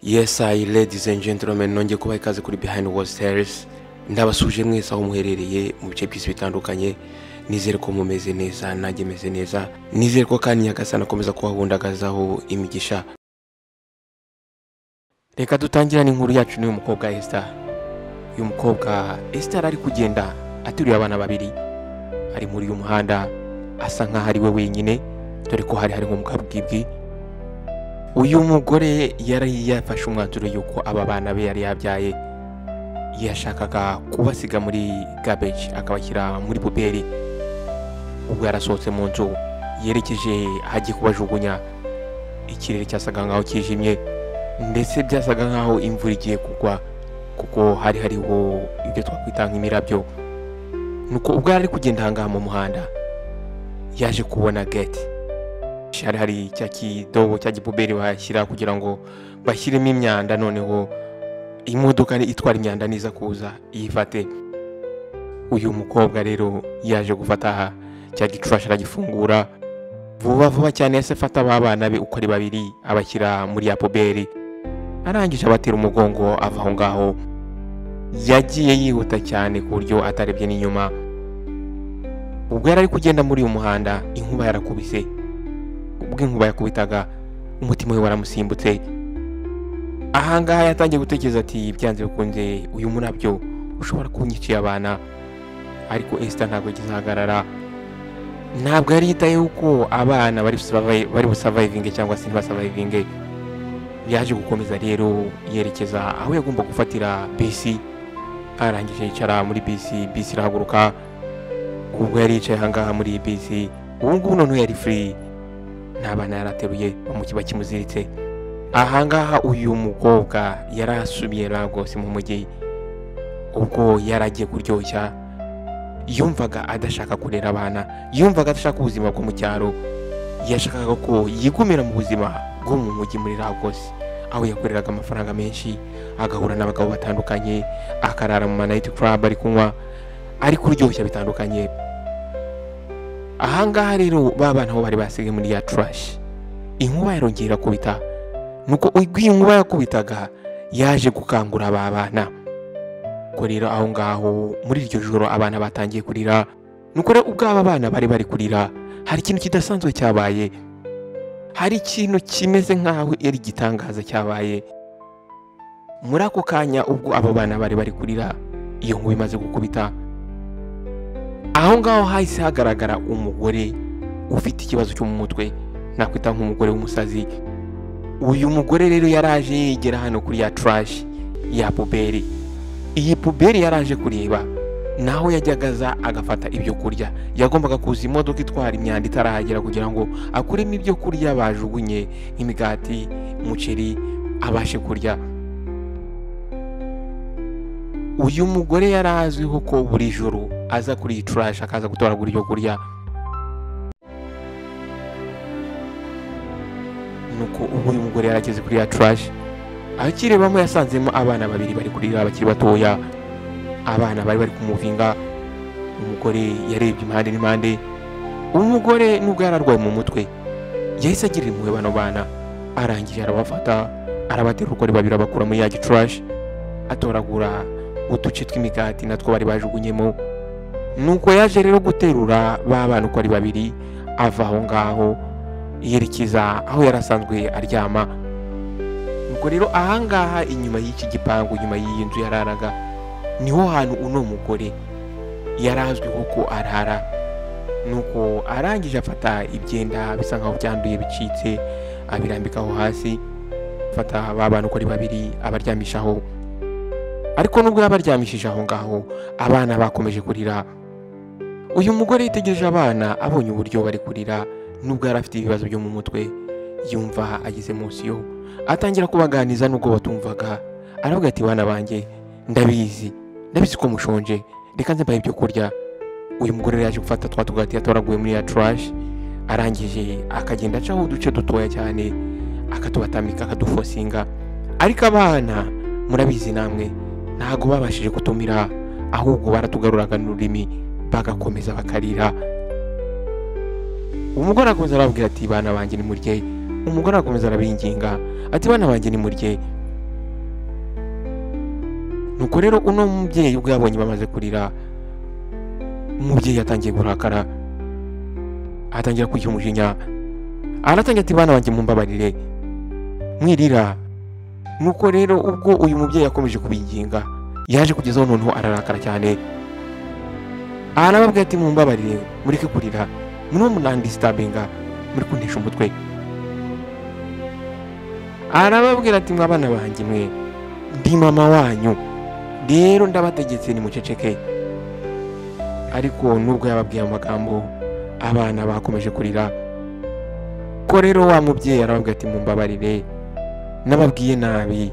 Yes I, ladies and gentlemen, nongeye kubaha ikaze kuri Behind World Series. Ndabasuje mwese aho muherereye mu bice by'isi bitandukanye. Nizere ko mumeze neza, nanjye meze neza. Nizere ko kandi Nyagasani akomeza kubahundagazaho imigisha. Reka dutangirane inkuru yacu n'uyu mukobwa Esther. Uyu mukobwa Esther ari kugenda ateruye abana babiri, ari muri uyu muhanda asa nkaho ari we wenyine, dore ko hari nko mu kabwibwi. Uyu mugore yari yafashe umwanzuro yuko aba bana be yari yabyaye yashakaga kubasiga muri garbage, akabashyira muri puberi. Ubwo yarasohotse mu nzu yerekeje ahagiye kubajugunya. Ikirere cyasaga nkaho kijimye, ndetse byasaga nkaho imvura igiye kugwa, kuko hari hariho ibyo twakwita nk'imirabyo. Nuko ubwo yari ari kugenda ahangaha mu muhanda, yaje kubona gate. Hari hari cya kidobo cya gipuberi bashyira kugira ngo bashyiremo imyanda, noneho imodoka itwara imyanda niza kuza yifate. Uyu mukobwa rero yaje gufata cya gicurasha aragifungura vuba vuba cyane. Yahise afata aba bana be uko ari babiri abashyira muri ya puberi, arangije abatera umugongo ava aho ngaho. Yagiye yihuta cyane ku buryo atarebye n'inyuma. Ubwo yari ari kugenda muri uyu muhanda, inkuba yarakubise. Ubwo inkuba yakubitaga, umutima we waramusimbutse. Ahangaha yatangiye gutekereza ati byanze bikunze uyu murabyo ushobora kunyiciye abana. Ariko Esther ntabwo yigeze ahagarara, ntabwo yari yitaye uko abana bari busavayivinge cyangwa se ntibasavayivinge. Yaje gukomeza rero yerekeza aho yagomba gufatira bisi. Arangije yicara muri bisi, bisi irahaguruka. Ubwo yari yicaye ahangaha muri iyi bisi, ubu ngubu noneho yari free, nta bana yarateruye bakimuziritse. Ahangaha uyu mukobwa yari asubiye Lagos mu mujyi. Ubwo yari agiye kuryoshya, yumvaga adashaka kurera abana, yumvaga adashaka ubuzima bwo mu cyaro. Yashakaga ko yigumira mu buzima bwo mu mujyi muri Lagos, aho yakoreraga amafaranga menshi, agahura n'abagabo batandukanye, akarara mu ma night club ari kunywa, ari kuryoshya bitandukanye. Ahangaha rero ba bana bo bari basigaye muri ya trash, inkuba yarongera kubita. Nuko ubwo iyi nkuba yakubitaga yaje gukangura aba bana. Ubwo rero aho ngaho muri iryo joro abana batangiye kurira. Nuko rero ubwo aba bana bari bari kurira, hari ikintu kidasanzwe cyabaye. Hari ikintu kimeze nkaho ari igitangaza cyabaye. Muri ako kanya ubwo abo bana bari bari kurira, iyo nkuba imaze gukubita, aho ngaho hahise hagaragara umugore ufite ikibazo cyo mu mutwe, nakwita nk'umugore w'umusazi. Uyu mugore rero yaraje yegera hano kuri ya trash ya puberi. Iyi puberi yaraje kureba naho yajyaga aza agafata ibyo kurya. Yagombaga kuza imodoka itwara imyanda itarahagera kugira ngo akuremo ibyo kurya bajugunye, nk'imigati, umuceri, abashe kurya. Uyu mugore yari azwiho ko buri joro aza kuri iyi trash akaza gutoragura ibyo kurya. Nuko ubwo uyu mugore yarageze kuri ya trash, akirebamo yasanzemo abana babiri bari kurira bakiri batoya. Abana bari bari kumuvinga. Umugore yarebye impande n'impande. Umugore nubwo yari arwaye mu mutwe, yahise agirira impuhwe bano bana. Arangije arabafata, arabaterura uko ari babiri, abakura muri ya trash, atoragura uduce tw'imigati natwo bari bajugunyemo. Nuko yaje rero guterura ba bana uko ari babiri, ava aho ngaho yerekeza aho yari asanzwe aryama. Nuko rero ahangaha inyuma y'iki gipangu, inyuma y'iyi nzu yararaga, niho hantu uno mugore yari azwiho ko arara. Nuko arangije afata ibyenda bisa nkaho byanduye bicitse, abirambikaho hasi, afata ba bana uko ari babiri abaryamishaho. Ariko nubwo yabaryamishije aho ngaho, abana bakomeje kurira. Uyu mugore yitegereje abana, abonye uburyo bari kurira, nubwo yari afite ibibazo byo mu mutwe, yumva ageze munsi yo atangira kubaganiza nubwo batumvaga. Aravuga ati bana banjye, ndabizi ko mushonje, reka nze mbahe ibyo kurya. Uyu mugore yaje gufata twa tugati yatoraguye muri ya trash, arangije akagenda acaho uduce dutoya cyane, akatubatamika, akadufosinga. Ariko abana murabizi namwe ntago babashije kutumira, ahubwo baratugaruraga n'ururimi bagakomeza bakarira. Umugore akomeza arababwira ati bana banjye nimurye. Umugore akomeza arabinginga ati bana banjye nimurye. Nuko rero uno mubyeyi ubwo yabonye bamaze kurira, umubyeyi yatangiye kurakara, atangira kwiha umujinya, aratangira ati bana banjye mumbabarire mwirira. Nuko rero ubwo uyu mubyeyi yakomeje kubinginga, yaje kugezaho noneho ararakara cyane, arababwira ati mumbabarire mureke kurira, murimo munandisitabinga, muri kuntesha umutwe. Arababwira ati mwabana banjye mwe, ndi mama wanyu, rero ndabategetse nimuceceke. Ariko nubwo yababwiye amagambo, abana bakomeje kurira. Ko rero wa mubyeyi arababwira ati mumbabarire nababwiye nabi.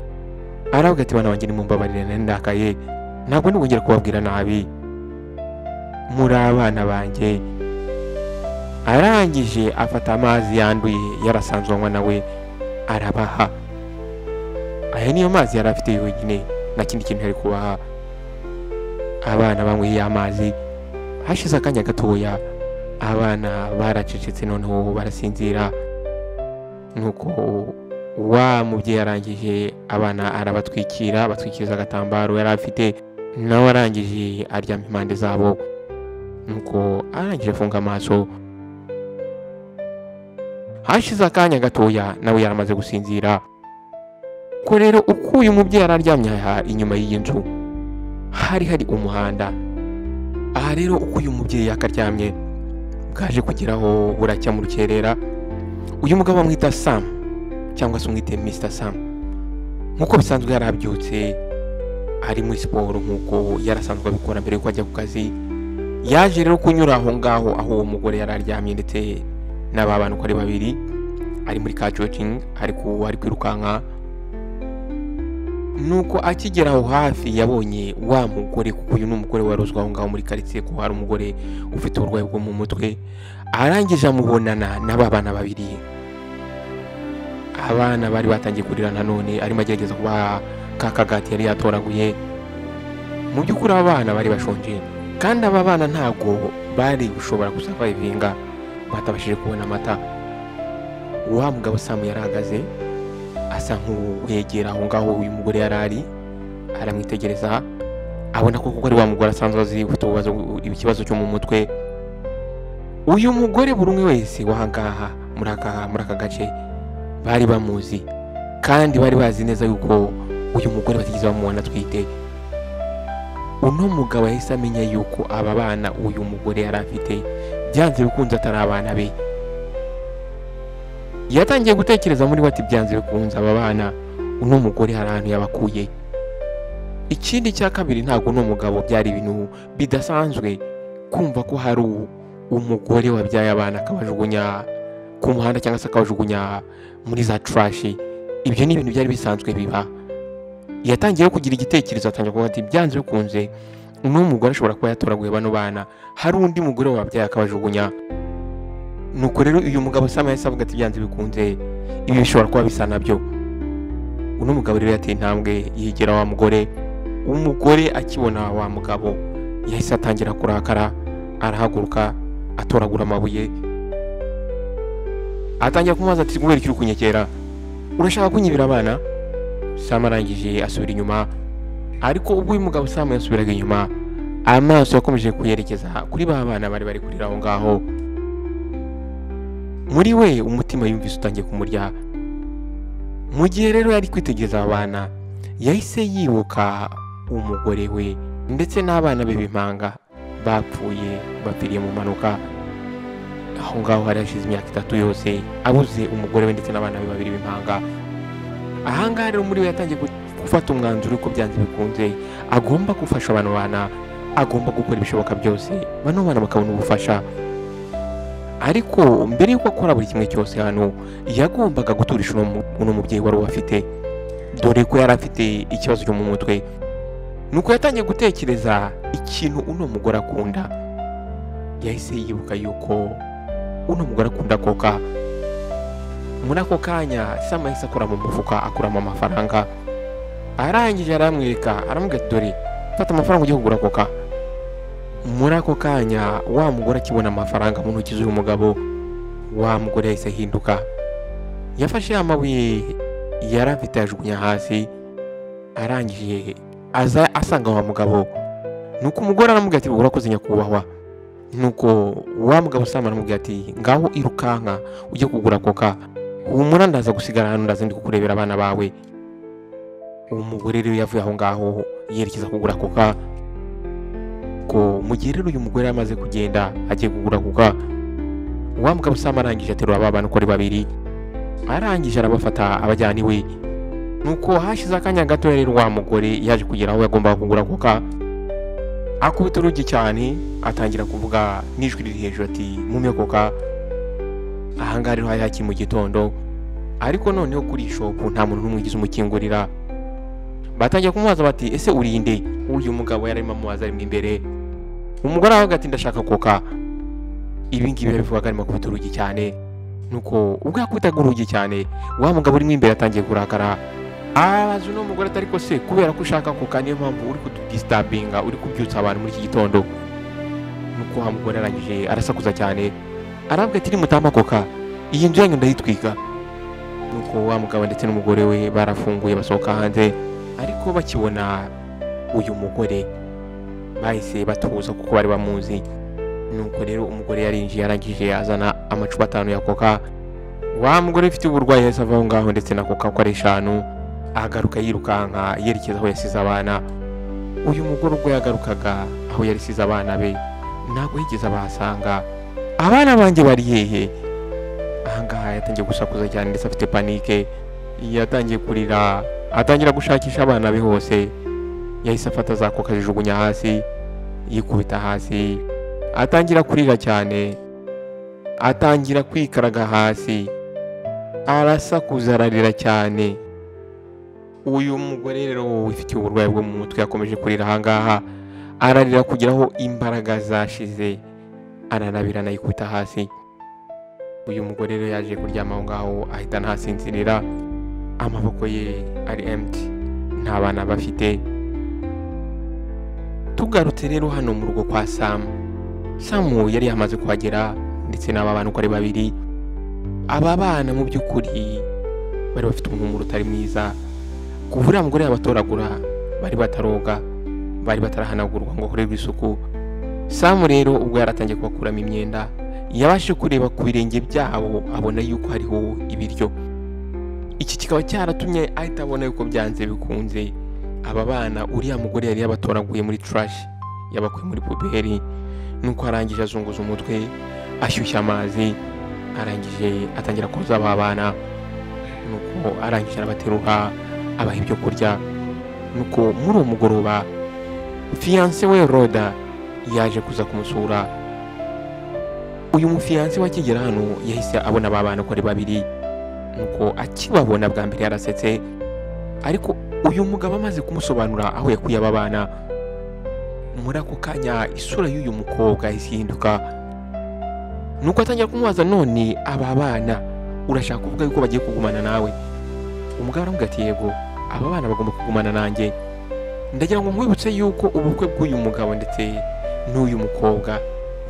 Arababwira ati bana banjye nimumbabarire, nari ndakaye, ntabwo ndongera kubabwira nabi, muri abana banjye. Arangije afata amazi yanduye yarasanzwe anywa nawe arabaha. Aya niyo mazi yari afite yonyine, nta kindi kintu yari kubaha. Abana banyweye amazi, hashize akanya gatoya abana baracecetse noneho barasinzira. Nuko wa mubyeyi arangije abana arabatwikira, batwikiriza agatambaro yari afite, nawe arangije aryama impande zabo. Nuko arangije afunga amaso. Hashize akanya gatoya nawe yaramaze gusinzira. Ko rero uko uyu mubyeyi araryamye aha inyuma y'iyi nzu hari hari umuhanda. Aha rero uko uyu mubyeyi yakaryamye bwaje kugeraho buracya mu rukerera. Uyu mugabo bamwita Sam cyangwa se umwite Mr Sam. Nkuko bisanzwe yarabyutse ari muri siporo nkuko yarasanzwe abikora mbere yuko ajya ku kazi. Yaje rero kunyura aho ngaho aho uwo mugore yararyamye ndetse n'aba bantu uko ari babiri, ari muri ka jogging, ari kwirukanka. Nuko akigera aho hafi yabonye wa mugore, kuko uyu ni umugore warozwe aho ngaho muri quartier ko hari umugore ufite uburwayi bwo mu mutwe. Arangije amubonana n'aba bana babiri. Abana bari batangiye kurira nanone, arimo agerageza kubaha ka kagati yari yatoraguye. Mu by'ukuri abana bari bashonje, kandi aba bana ntago bari gushobora gusurvivinga batabashije kubona amata. Wa mugabo Sam yarahagaze asa nk'uwegera aho ngaho uyu mugore yari ari, aramwitegereza abona ko kuko ari wa mugore asanzwe azi ufite ikibazo cyo mu mutwe. Uyu mugore buri umwe wese wahangaha muri aka gace bari bamuzi, kandi bari bazi neza yuko uyu mugore batigeze bamubona atwite. Uno mugabo yahise amenya yuko aba bana uyu mugore yari afite byanze bikunze atari abana be. Yatangiye gutekereza muri we ati byanze bikunze aba bana uno mugore hari ahantu yabakuye. Ikindi cya kabiri, ntabwo uno mugabo byari ibintu bidasanzwe kumva ko hari umugore wabyaye abana akabajugunya ku muhanda cyangwa se akabajugunya muri za trash. Ibyo ni ibintu byari bisanzwe biba. Yatangiye kugira igitekerezo, atangira kuvuga ati byanze bikunze uno mugore ashobora kuba yatoraguye bano bana, hari undi mugore wabyaye akabajugunya. Nuko rero uyu mugabo Sam yahise avuga ati byanze bikunze ibi bishobora kuba bisa nabyo. Uno mugabo rero yateye intambwe yegera wa mugore. Umugore akibona wa mugabo yahise atangira kurakara, arahaguruka atoragura amabuye, atangira kumubaza ati kubera iki uri kunyegera, urashaka kunyibira abana? Sam arangije asubira inyuma. Ariko ubwo uyu mugabo Sam yasubiraga inyuma, amaso yakomeje kuyerekeza kuri ba bana bari bari kurira aho ngaho. Muri we umutima yumvise utangiye kumurya. Mu gihe rero yari kwitegereza aba bana, yahise yibuka umugore we ndetse n'abana be b'impanga bapfuye bapfiriye mu mpanuka. Aho ngaho hari hashize imyaka 3 yose abuze umugore we ndetse n'abana be babiri b'impanga. Aha ngaha rero muri we yatangiye gufata umwanzuro uko byanze bikunze agomba gufasha bano bana, agomba gukora ibishoboka byose bano bana bakabona ubufasha. Ariko mbere yuko akora buri kimwe cyose hano, yagombaga guturisha uno mubyeyi wari ubafite, dore ko yari afite ikibazo cyo mu mutwe. Nuko yatangiye gutekereza ikintu uno mugore akunda. Yahise yibuka yuko uno mugore akunda koka. Muri ako kanya Sam yahise akura mu mufuka akuramo amafaranga, arangije aramwereka, aramubwira ati dore fata amafaranga ujye kugura koka. Muri ako kanya wa mugore akibona amafaranga mu ntoki z'uyu mugabo, wa mugore yahise ahinduka. Yafashe amabuye yari afite ajugunya hasi, arangije Aza asanga wa mugabo. Nuko umugore aramubwira ati urakoze nyakubahwa. Nuko wa mugabo Sam aramubwira ati ngaho irukanka ujye kugura koka, humura ndaza gusigara hano, ndaza ndi kukurebera abana bawe. Uwo mugore rero yavuye aho ngaho yerekeza kugura koka. Ko mu gihe rero uyu mugore yamaze kugenda agiye kugura koka, wa mugabo Sam arangije aterura aba bana uko ari babiri, arangije arabafata abajyana iwe. Nuko hashize akanya gato rero wa mugore yaje kugera aho yagombaga kugura koka, akubita urugi cyane, atangira kuvuga n'ijwi riri hejuru ati mumpe koka. Ahangaha rero hari hakiri mu gitondo, ariko noneho kuri shopu nta muntu n'umwe ugize umukingurira. Batangiye kumubaza bati ese urinde? Uyu mugabo yarimo amubaza arimo imbere. Umugore aravuga ati ndashaka koka. Ibi ngibi yabivugaga arimo akubita urugi cyane. Nuko ubwo yakubitaga urugi cyane, wa mugabo urimo imbere atangiye kurakara, abaza uno mugore atari ko se kubera ko ushaka koka niyo mpamvu uri kudistabinga, uri kubyutsa abantu muri iki gitondo. Nuko wa mugore arangije arasakuza cyane, aravuga ati nimutama koka iyi nzu yanyu ndayitwika. Nuko wa mugabo ndetse n'umugore we barafunguye basohoka hanze, ariko bakibona uyu mugore bahise batuza kuko bari bamuzi. Nuko rero umugore yarinjiye arangije azana amacupa 5 ya koka. Wa mugore ufite uburwayi yahise ava aho ngaho ndetse na koka uko ari 5, agaruka yirukanka yerekeza aho yasize abana. Uyu mugore ubwo yagarukaga aho yarisize abana be ntabwo yigeze abahasanga. Abana banjye bari hehe? Ahangaha yatangiye gusakuza cyane ndetse afite panike, yatangiye kurira, atangira gushakisha abana be hose. Yahise afata za koka azijugunya hasi, yikubita hasi, atangira kurira cyane, atangira kwikaraga hasi, arasakuza ararira cyane. Uyu mugore rero wifitiye uburwayi bwo mu mutwe yakomeje kurira ahangaha, ararira kugira aho imbaraga zashize, aranabira anayikubita hasi. Uyu mugore rero yaje kuryama aho ngaho ahita anahasinzirira, amaboko ye ari empty, nta bana bafite. Tugarutse rero hano mu rugo kwa Sam. Sam yari yamaze kuhagera ndetse n'aba bana uko ari babiri. Aba bana mu by'ukuri bari bafite umuhumuro utari mwiza. Kuva uriya mugore yabatoragura bari bataroga, bari batarahanagurwa ngo hakorerwe isuku. Sam rero ubwo yaratangiye kubakuramo imyenda, yabashe kureba ku birenge byabo abona yuko hariho ibiryo. Iki kikaba cyaratumye ahita abona yuko byanze bikunze aba bana uriya mugore yari yabatoraguye muri trash, yabakuye muri puberi. Nuko arangije azunguza umutwe, ashyushya amazi, arangije atangira koza aba bana. Nuko arangije arabaterura abaha ibyo kurya. Nuko muri uwo mugoroba fiance we Roda yaje kuza kumusura. Uyu mufiance wakigera hano yahise abona aba bana ko ari babiri. Nuko akibabona bwa mbere yarasetse, ariko uyu mugabo amaze kumusobanura aho yakuye aba bana, muri ako kanya isura y'uyu mukobwa yahise ihinduka. Nuko atangira kumubaza none aba bana urashaka kuvuga yuko bagiye kugumana nawe? Umugabo aramubwira ati yego, aba bana bagomba kugumana nanjye. Ndagira ngo nkwibutse yuko ubukwe bw'uyu mugabo ndetse n'uyu mukobwa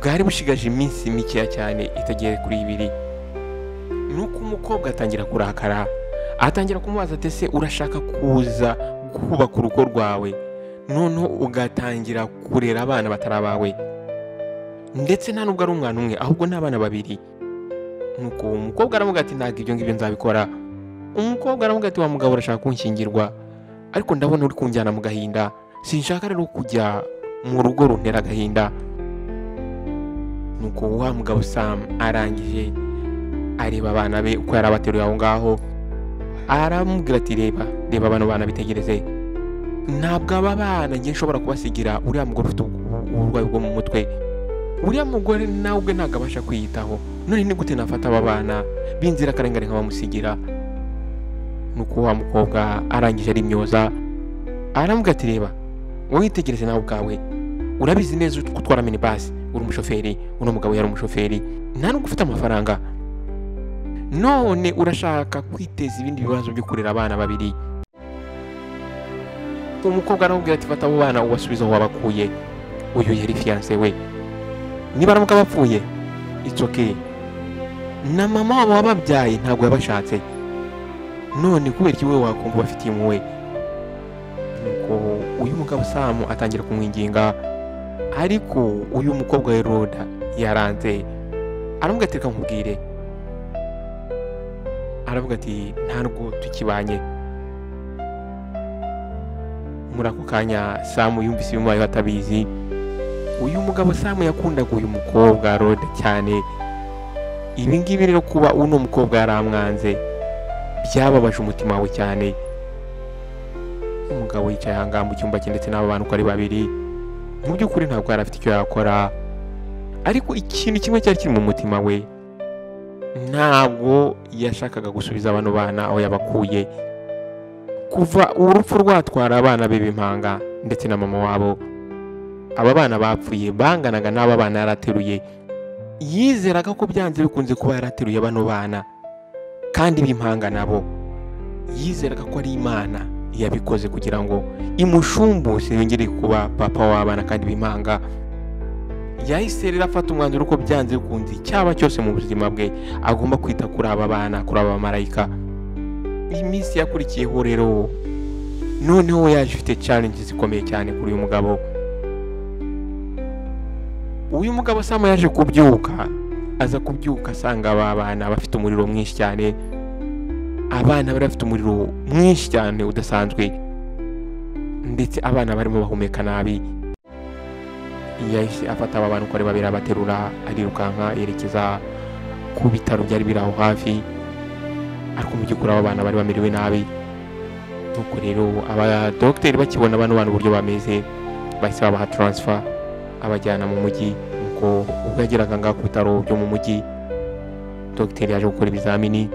bwari bushigaje iminsi mikeya cyane itagera kuri 2. Nuko umukobwa atangira kurakara, atangira kumubaza ati ese urashaka kuza kubaka urugo rwawe noneho ugatangira kurera abana batari abawe, ndetse nta nubwo ari umwana umwe ahubwo n'abana babiri. Nuko umukobwa aramubwira ati ntabwo ibyo ngibyo nzabikora. Umukobwa aramubwira ati wa mugabo urashaka kunshyingirwa, ariko ndabona uri kunjyana mu gahinda, sinshaka rero kujya mu rugo runtera agahinda. Nuko wa mugabo Sam arangije areba abana be uko yarabateruye aho ngaho, aramubwira ati reba reba bano bana bitegereze, ntabwo aba bana ngiye nshobora kubasigira uriya mugore ufite uburwayi bwo mu mutwe. Uriya mugore nawe ubwe ntabwo abasha kwiyitaho, none ni gute nafata aba bana b'inzirakarengane nkabamusigira? Nuko wa mukobwa arangije arimyoza, aramubwira ati reba wowe witegereze nawe ubwawe, urabizi neza gutwara minibus, uri umushoferi, uno mugabo yari umushoferi, nta nubwo ufite amafaranga, none urashaka kwiteza ibindi bibazo byo kurera abana babiri. Umukobwa aramubwira ati fata abo bana ubasubize aho wabakuye. Uyu yari fiance we, niba aramuka bapfuye it's okay, na mama wabo wababyaye ntabwo yabashatse, none kubera iki wowe wakumva ubafitiye impuhwe? Nuko Uyu mugabo Samu atangira kumwinginga, ariko uyu mukobwa we Roda yaranze. Aramubwira ati reka nkubwire, aravuga ati ntabwo tukibanye. Muri ako kanya Samu yumvise ibimubayeho atabizi. Uyu mugabo Samu yakundaga uyu mukobwa Roda cyane. Ibi ngibi rero kuba uno mukobwa yaramwanze byababaje umutima we cyane. Umugabo yicaye aha ngaha mu cyumba cye ndetse n'aba bantu uko ari babiri, mu by'ukuri ntabwo yari afite icyo yakora, ariko ikintu kimwe cyari kiri mu mutima we, ntabwo yashakaga gusubiza bano bana aho yabakuye. Kuva urupfu rwatwara abana be b'impanga ndetse na mama wabo, aba bana bapfuye banganaga n'aba bana yarateruye. Yizeraga ko byanze bikunze kuba yarateruye bano bana kandi b'impanga nabo, yizeraga ko ari Imana yabikoze kugira ngo imushumbuse yongere kuba papa w'abana kandi b'impanga. Yahise rero afata umwanzuro ko byanze bikunze icyaba cyose mu buzima bwe agomba kwita kuri aba bana, kuri aba bamarayika. Iminsi yakurikiyeho rero noneho yaje ifite challenge zikomeye cyane kuri uyu mugabo. Uyu mugabo Samu yaje kubyuka, aza kubyuka asanga aba bana bafite umuriro mwinshi cyane. Abana bari bafite umuriro mwinshi cyane udasanzwe, ndetse abana barimo bahumeka nabi. Yahise afata aba bantu uko ari babiri abaterura, arirukanka yerekeza ku bitaro byari biri aho hafi, ariko mu by'ukuri aba bana bari bamerewe nabi. Nuko rero abadogiteri bakibona bano bantu uburyo bameze, bahise babaha transfer abajyana mu mujyi. Nuko ubwo yageraga ngaha ku bitaro byo mu mujyi, dogiteri yaje gukora ibizamini.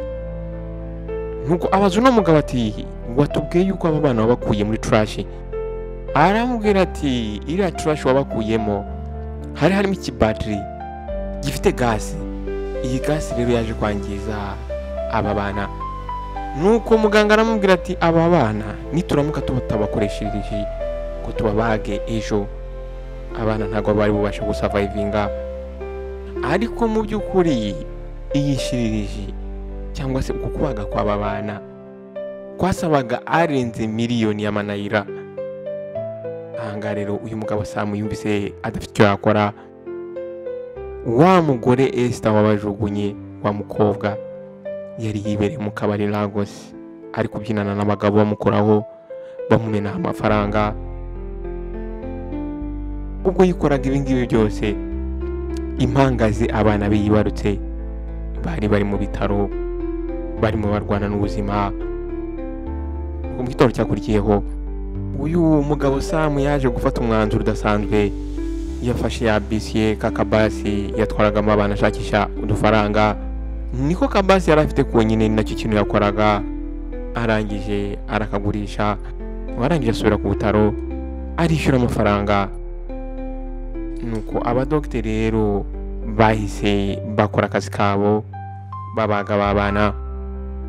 Nuko abaza uno mugabo ati watubwiye yuko aba bana wabakuye muri trash? Aramubwira ati iriya trash wabakuyemo hari harimo ikibatiri gifite gasi, iyi gasi rero yaje kwangiza aba bana. Nuko muganga aramubwira ati aba bana nituramuka tutabakoresheje ngo tubabage ejo, abana ntabwo bari bubashe gusavayivinga. Ariko mu by'ukuri iyi shiriji cyangwa se uku kubaga kw'aba bana kwasabaga arenze miliyoni y'amanayira. Aha ngaha rero uyu mugabo Samu yumvise adafite icyo yakora. Wa mugore Esther wabajugunye, wa mukobwa yari yibereye mu kabari Lagos, ari kubyinana n'abagabo bamukoraho bamumenaho amafaranga. Ubwo yikoraga ibi ngibi byose, impanga ze abana be yibarutse bari bari mu bitaro, barimo barwana n'ubuzima. Mu gitondo cyakurikiyeho uyu mugabo Samu yaje gufata umwanzuro udasanzwe. Yafashe ya bisi ye kakabasi yatwaragamo abana ashakisha udufaranga, niko kabasi yari afite konyine, ni nacyo kintu yakoraga. Arangije arakagurisha, arangije asubira ku bitaro arishyura amafaranga. Nuko abadogiteri rero bahise bakora akazi kabo, babaga babana.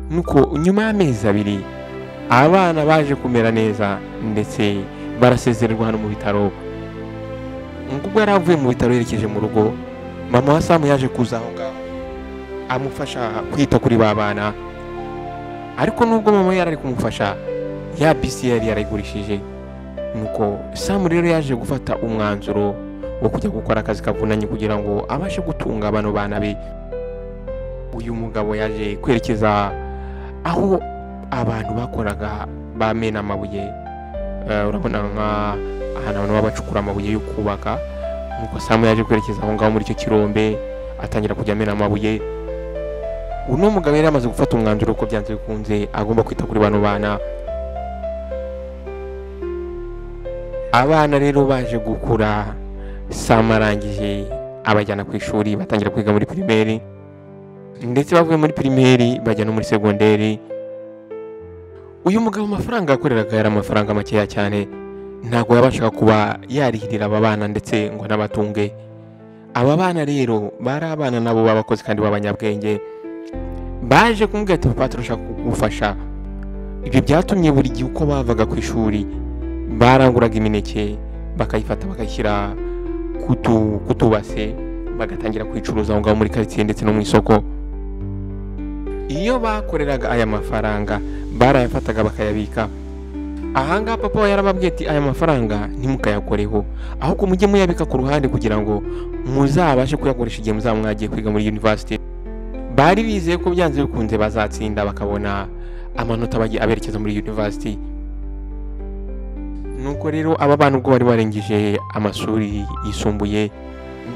Nuko nyuma y'amezi abiri abana baje kumera neza ndetse barasezererwa hano mu bitaro. Ubwo yari avuye mu bitaro yerekeje mu rugo, mama wa Samu yaje kuza aho ngaho amufasha kwita kuri ba bana. Ariko nubwo mama yari ari kumufasha, ya bisi yari yarayigurishije. Nuko Samu rero yaje gufata umwanzuro wo kujya gukora akazi kavunanye kugira ngo abashe gutunga bano bana be. Uyu mugabo yaje kwerekeza aho abantu bakoraga bamena amabuye. Urabona nka ahantu abantu baba bacukura amabuye yo kubaka. Nuko Samu yaje kwerekeza aho ngaho muri icyo kirombe, atangira kujya amena amabuye. Uno mugabo yari amaze gufata umwanzuro ko byanze bikunze agomba kwita kuri bano bana. Abana rero baje gukura, Samu arangije abajyana ku ishuri, batangira kwiga muri primaire, ndetse bavuye muri primaire bajya no muri segonderi. Uyu mugabo amafaranga yakoreraga yari amafaranga makeya cyane, ntabwo yabashaga kuba yarihirira aba bana ndetse ngo anabatunge. Aba bana rero bari abana nabo b'abakozi kandi b'abanyabwenge, baje kumubwira ati papa turashaka kugufasha. Ibyo byatumye buri gihe uko bavaga ku ishuri baranguraga imineke bakayifata bakayishyira kutubase, bagatangira kuyicuruza aho ngaho muri karitsiye ndetse no mu isoko. Iyo bakoreraga aya mafaranga barayafataga bakayabika. Ahangaha papa we yarababwiye ati aya mafaranga ntimukayakoreho, ahubwo mujye muyabika ku ruhande kugira ngo muzabashe kuyakoresha igihe muzaba mwagiye kwiga muri university. Bari bizeye ko byanze bikunze bazatsinda bakabona amanota bagiye aberekeza muri university. Nuko rero aba bana ubwo bari barengeje amashuri yisumbuye,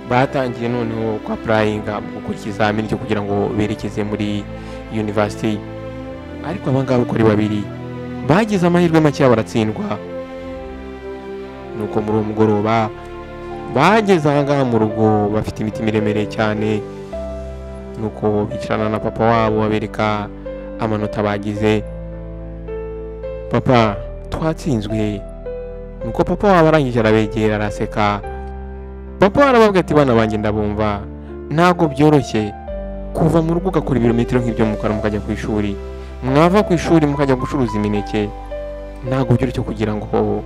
batangiye noneho kwa applyinga gukora ikizamini cyo kugira ngo berekeze muri university. Ariko aba ngaba uko ari babiri bagize amahirwe make, baratsindwa. Nuko muri uwo mugoroba bageze aha ngaha mu rugo bafite imitima iremereye cyane. Nuko bicarana na papa wabo babereka amanota bagize. "Papa, twatsinzwe." Nuko papa wabo arangije arabegera araseka. Papa arababwira ati bana banjye, ndabumva ntabwo byoroshye kuva mu rugo ugakora ibirometero nk'ibyo mukora, mukajya ku ishuri, mwava ku ishuri mukajya gucuruza imineke. Ntabwo byoroshye kugira ngo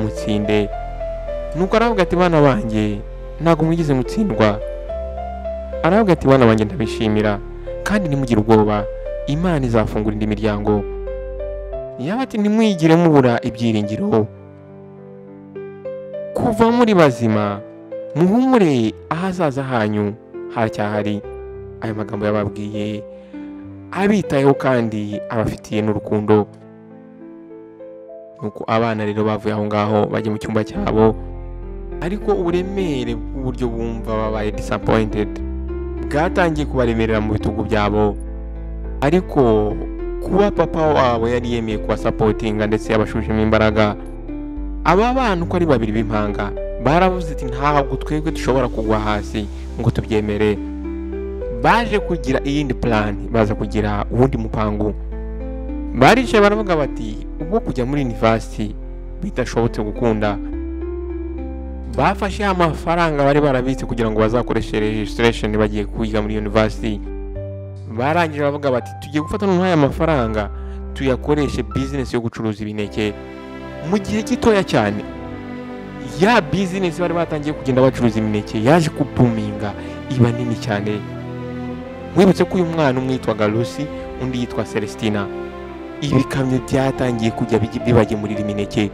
mutsinde. Nuko aravuga ati bana banjye, ntabwo mwigeze mutsindwa. Aravuga ati bana banjye, ndabishimira kandi ntimugire ubwoba, Imana izafungura indi miryango. Yaba ati ntimwigire mubura ibyiringiro, kuva muri bazima muhumure, ahazaza hanyu haracyahari. Aya magambo yababwiye abitayeho kandi abafitiye n'urukundo. Nuko abana rero bavuye aho ngaho bajya mu cyumba cyabo, ariko uburemere bw'uburyo bumva babaye disappointed bwatangiye kubaremerera mu bitugu byabo. Ariko kuba papa wabo yari yemeye kubasupportinga ndetse yabashujemo imbaraga, aba bana uko ari babiri b'impanga baravuze ati ntabwo twebwe dushobora kugwa hasi ngo tubyemere. Baje kugira iyindi plan, baza kugira uwundi mupangu. Baricaye baravuga bati ubwo kujya muri university bidashobotse gukunda, bafashe amafaranga bari barabitse kugira ngo bazakoreshe registration bagiye kwiga muri university. Barangije baravuga bati tugiye gufata noneho aya mafaranga tuyakoreshe business yo gucuruza ibineke. Mu gihe gitoya cyane ya business bari batangiye kugenda bacuruza imineke yaje kuboominga iba nini cyane. Mwibutse ko uyu mwana umwe yitwaga Lucy, undi yitwa Celestina. Ibikamyo byatangiye kujya bibagemurira imineke.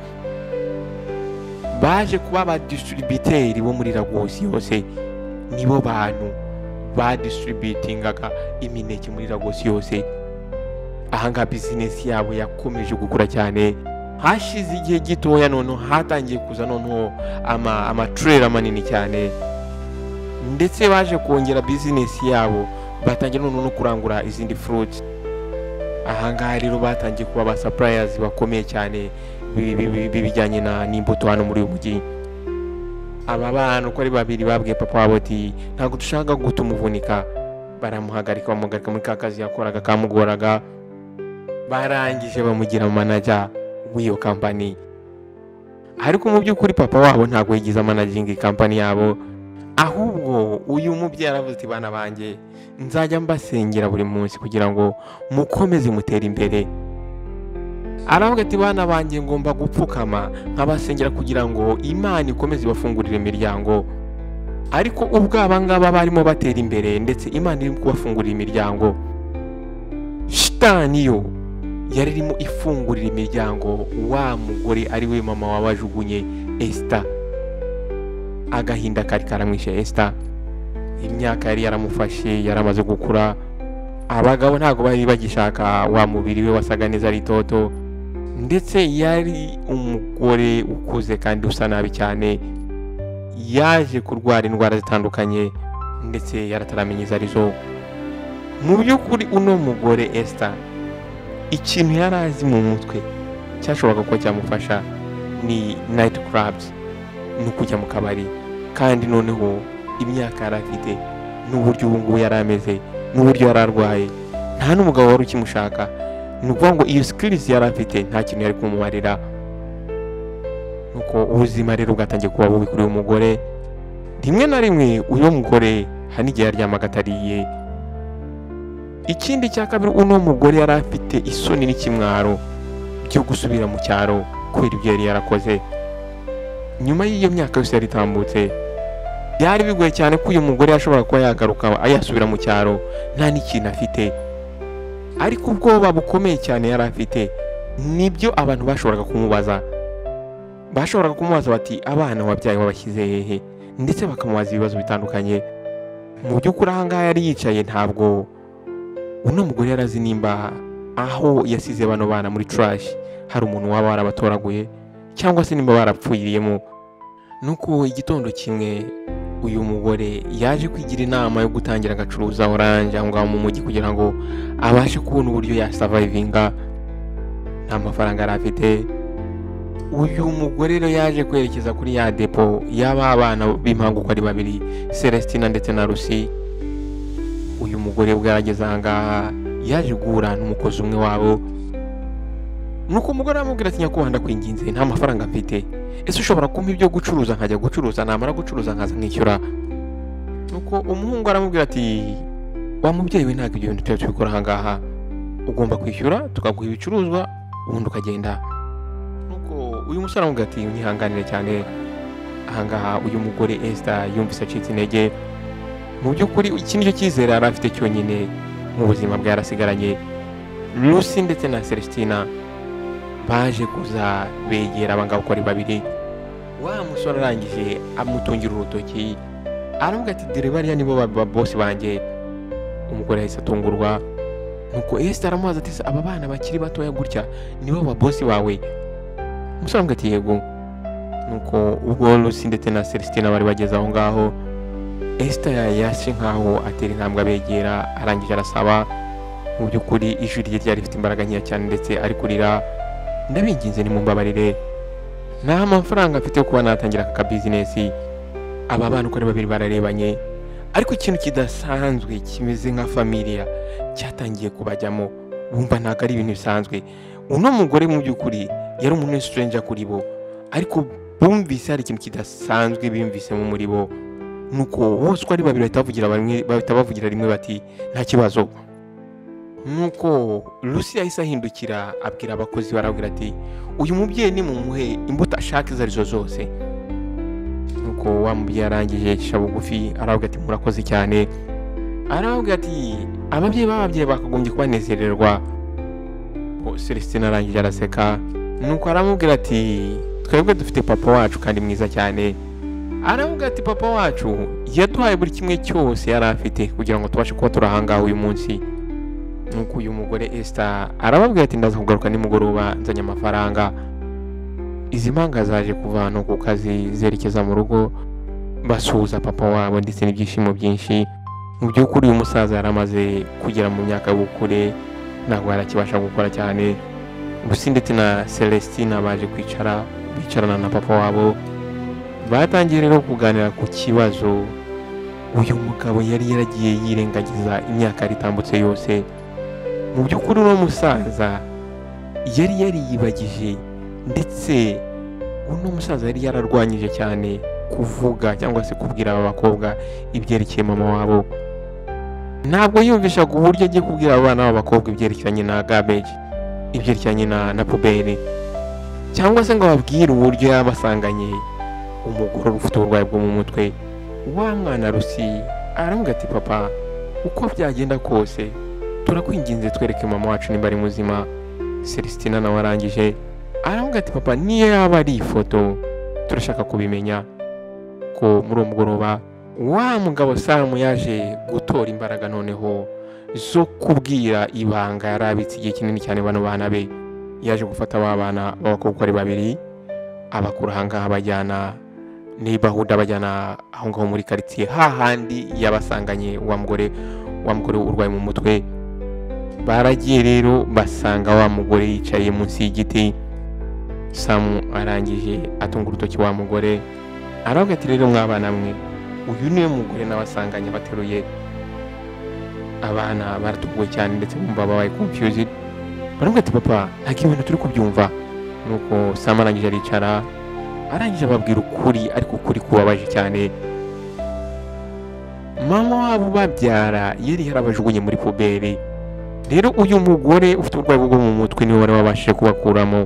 Baje kuba abadistributeri bo muri Lagos yose, nibo bantu badistributingaga imineke muri Lagos yose. Ahangaha business yabo yakomeje gukura cyane. Hashize igihe gitoya noneho hatangiye kuza noneho amatrailer manini cyane, ndetse baje kongera business yabo, batangira noneho no kurangura izindi fruits. Ahangaha rero batangiye kuba ba suppliers bakomeye cyane b'ibijyanye n'imbuto hano muri uyu mujyi. Aba bana uko ari babiri babwiye papa wabo ati ntabwo dushaka gutuma uvunika. Baramuhagarika, bamuhagarika muri ka kazi yakoraga kamugoraga, barangije bamugira manager w'iyo kampani. Ariko mu by'ukuri papa wabo ntabwo yigize managinga kampani yabo, ahubwo uyu mubyeyi aravuze ati bana banjye, nzajya mbasengera buri munsi kugira ngo mukomeze mutere imbere. Aravuga ati bana banjye, ngomba gupfukama nkabasengera kugira ngo Imana ikomeze ibafungurire imiryango. Ariko ubwo aba ngaba barimo batera imbere ndetse Imana iri kubafungurira imiryango, shitani yo yari irimo ifungurira imiryango wa mugore ari we mama wabajugunye, Esther. Agahinda kari karamwishe Esther, imyaka yari yaramufashe, yaramaze gukura, abagabo ntabwo bari bagishaka wa mubiri we wasaga neza ari toto, ndetse yari umugore ukuze kandi usa nabi cyane. Yaje kurwara indwara zitandukanye ndetse yarataramenya izo arizo. Mu by'ukuri uno mugore Esther, ikintu yari azi mu mutwe cyashoboraga kuba cyamufasha ni night clubs, ni ukujya mu kabari. Kandi noneho imyaka yari afite n'uburyo ubu ngubu yari ameze n'uburyo yari arwaye, nta n'umugabo wari ukimushaka. Ni ukuvuga ngo iyo skills yari afite nta kintu yari kumumarira. Nuko ubuzima rero bwatangiye kuba bubi kuri uyu mugore. Rimwe na rimwe uyu mugore hari n'igihe yaryamaga atariye. Ikindi cya kabiri, uno mugore yari afite isoni n'ikimwaro byo gusubira mu cyaro kubera ibyo yari yarakoze. Nyuma y'iyo myaka yose yari itambutse, byari bigoye cyane ko uyu mugore yashobora kuba yagaruka yasubira mu cyaro nta n'ikintu afite. Ariko ubwoba bukomeye cyane yari afite Nibyo abantu bashoboraga kumubaza. Bashoboraga kumubaza bati abana wabyaye wabashyize hehe, ndetse bakamubaza ibibazo bitandukanye. Mu by'ukuri aha ngaha yari yicaye, ntabwo uno mugore yari azi nimba aho yasize bano bana muri trash hari umuntu waba warabatoraguye cyangwa se nimba barapfuyiriyemo. Nuko igitondo kimwe uyu mugore yaje kwigira inama yo gutangira agacuruza orange aho ngaho mu mujyi kugira ngo abashe kubona uburyo yasavayivinga. Nta mafaranga yari afite. Uyu mugore rero yaje kwerekeza kuri ya depo y'aba bana b'impanga uko ari babiri, Celestina ndetse na Lucy. Uyu mugore ubwo yarageze aha ngaha yaje guhura n'umukozi umwe wabo. Nuko umugore aramubwira ati nyakubahwa ndakwinginze nta mafaranga mfite, ese ushobora kumpa ibyo gucuruza nkajya gucuruza, namara gucuruza nkaza nkishyura? Nuko umuhungu aramubwira ati wa mubyeyi we ntabwo ibyo bintu tuba tubikora aha ngaha, ugomba kwishyura tukaguha ibicuruzwa ubundi ukagenda. Nuko uyu musore aramubwira ati unyihanganire cyane. Aha ngaha uyu mugore Esther yumvise acitse intege. Mu by'ukuri iki nicyo cyizere yari afite cyonyine mu buzima bwe yarasigaranye. Lucy ndetse na Celestina baje kuza begera abangaba uko ari babiri. Wa musore arangije amutungira urutoki aravuga ati dore bariya nibo bosi banjye. Umugore yahise atungurwa. Nuko Esther aramubaza ati aba bana bakiri batoya gutya nibo ba bosi bawe? Umusore aramubwira ati yego. Nuko ubwo Lucy ndetse na Celestina bari bageze aho ngaho, Esther yashe nkaho atera intambwe abegera, arangije arasaba. Mu by'ukuri ijwi rye ryari rifite imbaraga nkeya cyane ndetse ari kurira, ndabinginze nimumbabarire, nta mafaranga mfite yo kuba natangira aka kabizinesi. Aba bana uko ari babiri bararebanye, ariko ikintu kidasanzwe kimeze nka familiya cyatangiye kubajyamo, bumva ntabwo ari ibintu bisanzwe. Uno mugore mu by'ukuri yari umuntu stranger kuri bo, ariko bumvise hari ikintu kidasanzwe bimvisemo muri bo. Nuko bose uko ari babiri bahita bavugira rimwe bati nta kibazo. Nuko Lucy yahise ahindukira abwira abakozi barabwira ati uyu mubyeyi nimumuhe imbuto ashaka izo arizo zose. Nuko wa mubyeyi arangije acisha bugufi aravuga ati murakoze cyane. Aravuga ati ababyeyi b'ababyeyi bakagombye kubanezererwa. Celestina arangije araseka. Nuko aramubwira ati twebwe dufite papa wacu kandi mwiza cyane. Aravuga ati papa wacu yaduhaye buri kimwe cyose yari afite kugira ngo tubashe kuba turi aha ngaha uyu munsi. Nuko uyu mugore Esther arababwira ati ndaza kugaruka nimugoroba nzanye amafaranga. Izi mpanga zaje kuva hano ku kazi zerekeza mu rugo, basuhuza papa wabo ndetse n'ibyishimo byinshi. Mu by'ukuri uyu musaza yari amaze kugera mu myaka y'ubukure, ntabwo yarakibasha gukora cyane. Lucy ndetse na Celestina baje kwicara, bicarana na papa wabo. Batangiye rero kuganira ku kibazo uyu mugabo yari yaragiye yirengagiza imyaka yari itambutse yose. Mu by'ukuri uno musaza yari yariyibagije, ndetse uno musaza yari yararwanyije cyane kuvuga cyangwa se kubwira aba bakobwa ibyerekeye mama wabo. Ntabwo yumvishaga uburyo agiye kubwira abana b'abakobwa ibyerekeranye na garbage, ibyerekeranye na puberi, cyangwa se ngo ababwire uburyo yabasanganye umugore ufite uburwayi bwo mu mutwe. Wa mwana Lucy aravuga ati papa uko byagenda kose turakwinginze twereke mama wacu nimba ari muzima. Celestina nawe arangije aravuga ati papa niyo yaba ari ifoto turashaka kubimenya. Ko muri uwo mugoroba wa mugabo Sam yaje gutora imbaraga noneho zo kubwira ibanga yari abitse igihe kinini cyane bano bana be. Yaje gufata ba bana b'abakobwa ari babiri abakura aha ngaha abajyana neighborhood, abajyana aho ngaho muri quartier hahandi yabasanganye wa mugore urwaye mu mutwe. Baragiye rero basanga wa mugore yicaye munsi y'igiti. Sam arangije atunga urutoki wa mugore aravuga ati rero mwabana mwe, uyu niwe mugore nabasanganye bateruye. Abana baratuguwe cyane ndetse bumva babaye confused, baravuga ati papa ntabwo ibintu turi kubyumva. Nuko Sam arangije aricara, arangije ababwira ukuri, ariko ukuri kubabaje cyane. Mama wabo babyara yari yarabajugunye muri puberi. Rero uyu mugore ufite uburwayi bwo mu mutwe niwe wari wabashije kubakuramo.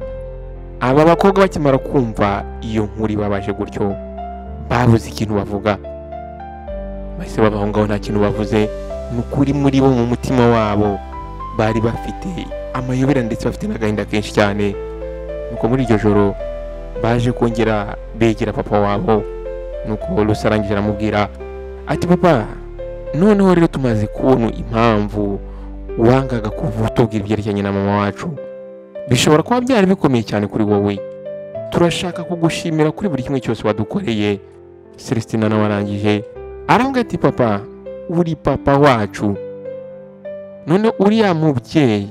Aba bakobwa bakimara kumva iyo nkuru ibabaje gutyo babuze ikintu bavuga, bahise bava aho ngaho nta kintu bavuze. Ni ukuri muri bo mu mutima wabo bari bafite amayobera ndetse bafite n'agahinda kenshi cyane. Nuko muri iryo joro baje kongera begera papa wabo. Nuko Lucy arangije aramubwira ati papa, noneho rero tumaze kubona impamvu wangaga kutubwira ibyerekeranye na mama wacu, bishobora kuba byari bikomeye cyane kuri wowe, turashaka kugushimira kuri buri kimwe cyose wadukoreye. Celestina nawe arangije arambwira ati papa, uri papa wacu, none uriya mubyeyi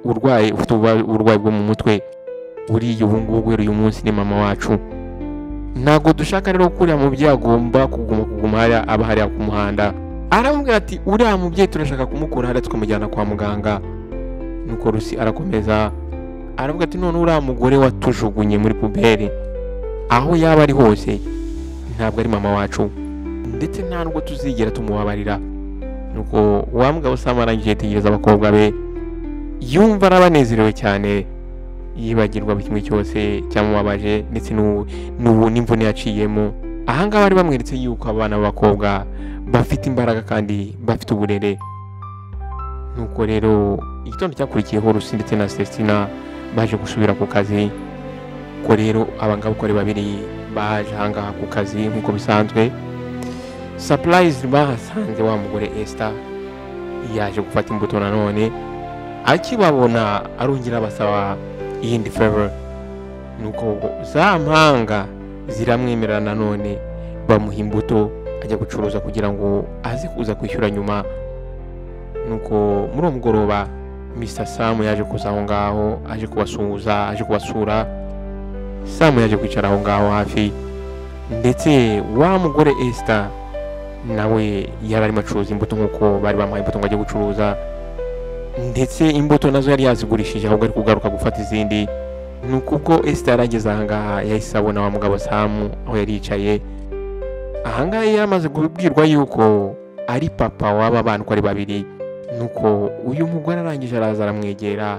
urwaye ufite uburwayi bwo mu mutwe uriya ubu ngubu uyu munsi ni mama wacu, ntabwo dushaka rero ko uriya mubyeyi agomba kuguma hariya aba hariya ku muhanda. Aramubwira ati uriya mubyeyi turashaka kumukura hariya tukamujyana kwa muganga. Nuko Lucy arakomeza aravuga ati none uriya mugore watujugunye muri puberi aho yaba ari hose ntabwo ari mama wacu, ndetse nta nubwo tuzigera tumubabarira. Nuko wa mugabo Sam arangije yitegereza abakobwa be, yumva arabanezerewe cyane, yibagirwa buri kimwe cyose cyamubabaje ndetse n'ubu n'imvune yaciyemo. Ahangaha bari bamweretse yuko abana b'abakobwa bafite imbaraga kandi bafite uburere. Nuko rero igitondo cyakurikiyeho Lucy ndetse na Celestina baje gusubira ku kazi. Ko rero abangaba uko ari babiri baje ahangaha ku kazi nk'uko bisanzwe. Surprise, bahasanze wa mugore Esther yaje gufata imbuto nanone. Akibabona arongera abasaba iyindi favor. Nuko za mpanga ziramwemerera nanone, bamuha imbuto ajya gucuruza kugira ngo aze kuza kwishyura nyuma. Nuko muri uwo mugoroba Mr Sam yaje kuza aho ngaho, aje kubasuhuza, aje kubasura. Sam yaje kwicara aho ngaho hafi, ndetse wa mugore Esther nawe yari arimo acuruza imbuto nk'uko bari bamuhaye imbuto ngo ajye gucuruza, ndetse imbuto nazo yari yazigurishije ahubwo ari kugaruka gufata izindi. Nuko ubwo Esther yarageze aha ngaha yahise abona wa mugabo Sam aho yari yicaye. Aha ngaha yari amaze kubwirwa yuko ari papa w'aba bana uko ari babiri. Nuko uyu mugore arangije araza aramwegera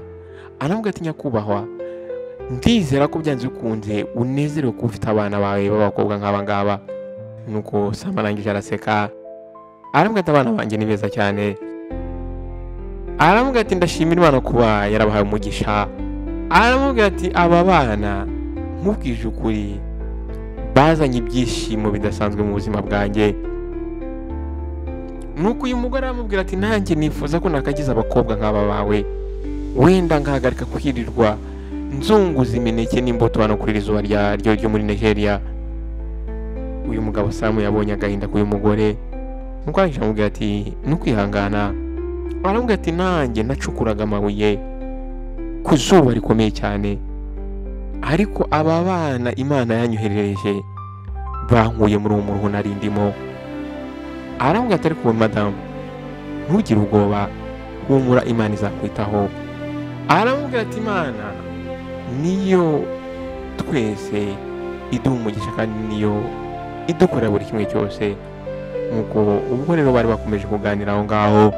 aramubwira ati nyakubahwa, ndizera ko byanze bikunze unezerewe kuba ufite abana bawe b'abakobwa nk'aba ngaba. Nuko Sam arangije araseka aramubwira ati abana banjye ni beza cyane. Aramubwira ati ndashimira Imana kuba yarabahaye umugisha. Aramubwira ati aba bana nkubwije ukuri bazanye ibyishimo bidasanzwe mu buzima bwanjye. Nuko uyu mugore aramubwira ati nanjye nifuza ko nakagize abakobwa nk'aba bawe, wenda ngahagarika kuhirirwa nzunguza imineke n'imbuto hano kuri iri zuba ryo muri Nigeria. Uyu mugabo Sam yabonye agahinda k'uyu mugore, nuko arangije aramubwira ati nukwihangana. Aramubwira ati nanjye nacukuraga amabuye ku zuba rikomeye cyane, ariko aba bana Imana yanyoherereje bankuye muri uwo muruho nari ndimo. Aramubwira ati ariko madamu ntugire ubwoba, humura Imana izakwitaho. Aramubwira ati Imana niyo twese iduha umugisha kandi niyo idukorera buri kimwe cyose. Nuko ubwo rero bari bakomeje kuganira aho ngaho.